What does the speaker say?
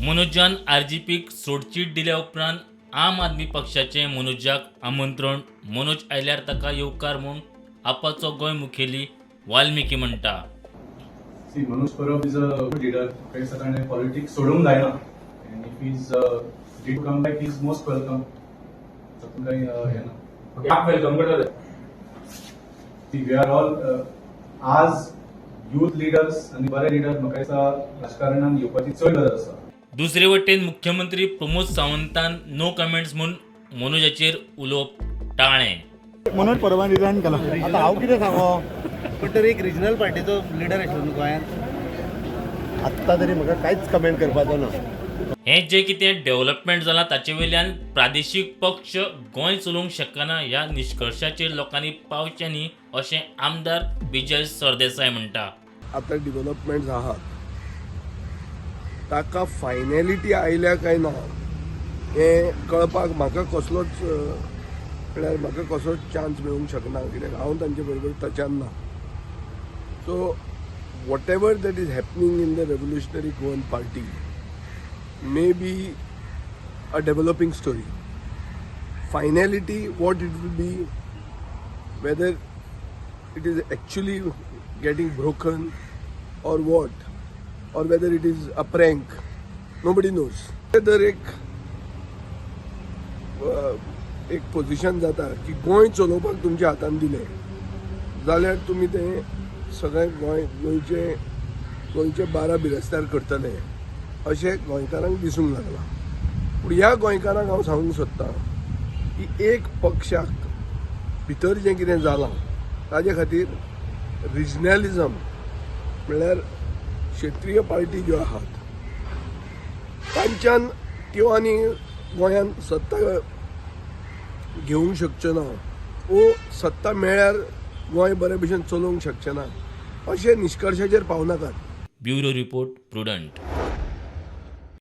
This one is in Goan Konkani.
मनोजान आरजीपीक सोडचीट दिल्या उपरांत आम आदमी पक्षाचें मनोजाक आमंत्रण. मनोज आयल्यार ताका येवकार म्हूण आपाचो गोंय मुखेली वाल्मिकी म्हणटा. See, Manoj Parab is a good leader. म्हाका दिसता ताणें पॉलिटिक्स सोडूंक जायना and if he's ready to come back, he is most welcome. तातूंत कांय हें ना. आप welcome करतले? सी, we are all आज यूथ लिडर्स आनी बरे लिडर म्हाका दिसता राजकारणान येवपाची चड गरज आसा. दुसरे वटेन मुख्यमंत्री प्रमोद सावंतान नो कमेंट्स म्हूण मनोजाचेर उलोवप टाळ्ळें. मनोज परबान रिझायन केला. आतां हांव कितें सांगो? पण तर एक रिजनल पार्टीचो लिडर आशिल्लो न्हू गोंयांत. आत्तां तरी म्हाका कांयच कमेंट करपाचो ना. हें जें कितें डेव्हलपमेंट जालां ताचे वयल्यान प्रादेशीक पक्ष गोंय चलोवंक शकना ह्या निश्कर्शाचेर लोकांनी पावचें न्ही अशें आमदार विजय सरदेसाय म्हणटा. आतां डिवलपमेंट्स आहात ताका फायनॅलिटी आयल्या काय ना हें कळपाक म्हाका कसलोच म्हळ्यार म्हाका कसलोच चान्स मेळूंक शकना, कित्याक हांव तांचे बरोबर टचान ना. So whatever that is happening in the Revolutionary Goan Party may be a developing story. Finality, what it will be, whether it is actually getting broken or what, or whether it is a prank, nobody knows. तर एक पोझिशन जाता की गोंय चलोवपाक तुमच्या हातान दिलें जाल्यार तुमी तें सगळें गोंय गोंयचें गोंयचे बारा बिरेस्तार करतले अशें गोंयकारांक दिसूंक लागलां. पूण ह्या गोंयकारांक हांव सांगूंक सोदतां की एक पक्षाक भितर जें कितें जालां ताजे खातीर रिजनलिजम म्हणल्यार क्षेत्रीय पार्टी ज्यो आहात तांच्यान त्यो आनी गोंयांत सत्ता घेवंक शकच्यो ना वो सत्ता मेळ्ळ्यार गोंय बरे भशेन चलोवंक शकचें ना अशें निश्कर्शाचेर पावनाकात. Bureau report, prudent.